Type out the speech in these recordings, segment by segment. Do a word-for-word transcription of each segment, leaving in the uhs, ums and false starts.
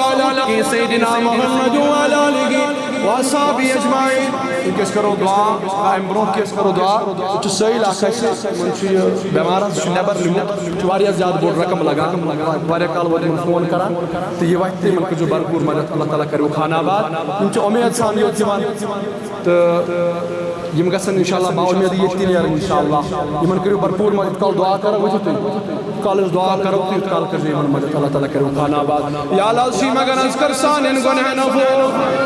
وعلى آل سيدنا محمد وعلى آله وأصحابه أجمعين. وٕنکیٚس کرو دعا، امہِ برونٛہہ کہِ أسۍ کرو دعا، ییٚتہِ چھُ سٲیِل اکھ اَسہِ، وۄنۍ چھُ یہِ بٮ۪مار حظ، یہِ چھُ نٮ۪بر نیوٗمُت، یہِ چھُ واریاہ زیادٕ بوٚڑ رقم لگان، واریاہ کال ووت یِمن فون کران، تہٕ یہِ وَتہِ تہِ یِمن کٔرۍزیو بھرپوٗر مدد، اللہ تعالیٰ کَرِ خانہ آباد۔ یِم چھِ اُمید سان یوت یِوان، تہٕ یِم گژھن انشاءاللہ، با اُمید ییٚتہِ تہِ نیرن انشاءاللہ۔ یِمن کٔرِو بھرپوٗر مدد، یوٗت کال دعا کرو، وٕچھِو تُہۍ، یوٗت کال أسۍ دعا کرو تہٕ یوٗت کال کٔرۍزیو یِمن مدد، اللہ تعالیٰ کَرِ خانہ آباد۔ یا اللہ، ژٕے مگر حظ کر سانٮ۪ن گۄنہن عفو۔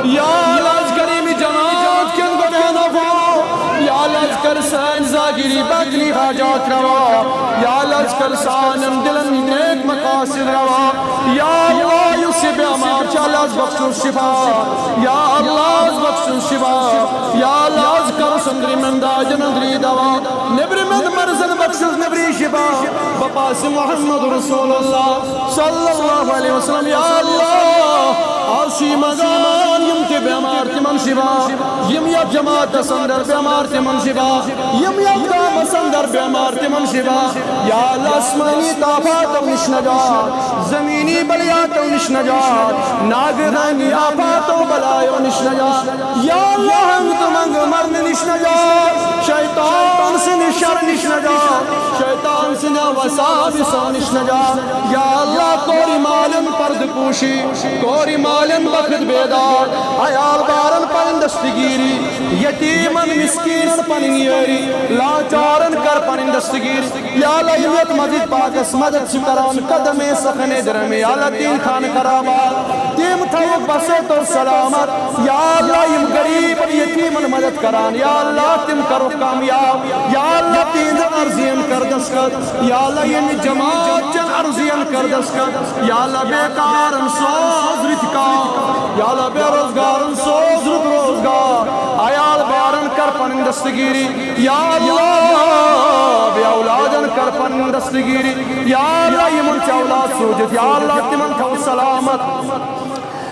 یا اللہ، حظ کر ییٚمہِ جماعت کٮ۪ن گۄنہن عفو۔ یا اللہ، حظ کر سٲنۍ ظٲہری باطنی حاجات روا۔ یا اللہ، حظ کر سانٮ۪ن دِلن نیک مقاصد روا۔ یا اللہ، یُس یہِ بٮ۪مار چھُ، اللہ، حظ بخشُن شفا۔ یا اللہ، حظ بخشُن شفا۔ یا اللہ، حظ کر سُنٛدری منداجن أنٛدری دوا۔ نیٚبرِمٮ۪ن مرضن بخشس نیٚبری شفا۔ بپاس محمد رسول اللہ صلی اللہ علیہ وسلم۔ یا اللہ، آز چھِ یہِ منٛگان یِم تہِ بٮ۪مار تِمن شفا، یِم یتھ جماعتس اندر بٮ۪مار تِمن شفا، یِم یتھ گامس اندر بٮ۪مار تِمن شفا۔ یا اللہ، آسمانی طاقتو نِش نجات، زمینی بلیاتو نِش نجات، ناگہانی آفاتو بلایو نِش نجات۔ یا اللہ، ہنگ تہٕ منگہٕ مرنہٕ نِش نجات، شیطان سٕنٛدِ شر نِش نجات، شیطان سٕنٛدِ وساوسو نِش نجات۔ یا اللہ، کورِ مالٮ۪ن پردٕ پوشی، کورِ مالٮ۪ن بخت بیدار، عیال بارن پنٕنۍ دستگیری، یتیمن مسکینن پنٕنۍ یٲری، لاچارن کر پنٕنۍ دستگیری۔ یا اللہ، یِم یتھ مسجد پاکس مدد چھِ کران، قدمے سخنے درہمے، یا اللہ، تِہنٛدۍ خانہٕ خرابات، تِم تھاوُکھ بسیت و سلامت۔ یا اللہ، یِم غریب یتیمن مدد کران، یا اللہ، تِم کرُکھ کامیاب۔ یا اللہ، تِہنٛزن عرضین کر دستخط۔ یا اللہ، ییٚمہِ جماعت چٮ۪ن عرضین کر دستخط۔ یا اللہ، بیکارن سوز رٕتۍ کار۔ یا اللہ، بے روزگارن سوز رُت روزگار۔ عیال بارن کر پنٕنۍ دستگیری۔ یا اللہ، بے اولادن کر پنٕنۍ دستگیری۔ یا اللہ، یِمن چھِ اولاد سوٗزِتھ، یا اللہ، تِمن تھاو سلامت۔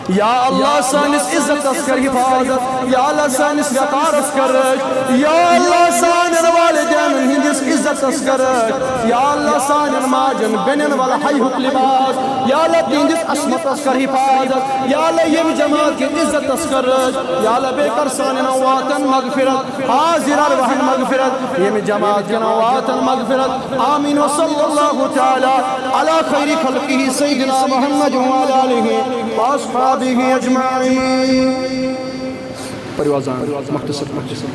یا اللہ، سٲنِس عزتس کر حفاظت۔ یا اللہ، سٲنِس وقارس کر رٲچھ۔ یا اللہ، سانٮ۪ن والدینن ہٕنٛدِس عزتس کر رٲچھ۔ یا اللہ، سانٮ۪ن ماجن بیٚنٮ۪ن ول حیہُک لباس۔ یا اللہ، تِہنٛدِس عصمتس کر حفاظت۔ یا اللہ، ییٚمہِ جماعت کہِ عزتس کر رٲچھ۔ یا اللہ، بیٚیہِ کر سانٮ۪ن امواتن مغفرت۔ حاضر ارواحن مغفرت، ییٚمہِ جماعت کٮ۪ن امواتن مغفرت۔ آمین۔ وصلی اللہ تعالی علی خیر خلقہ سیدنا محمد وعلی آلہ واصحابہ اجمعین۔ پٔرِو اذان، مختصر، مختصر۔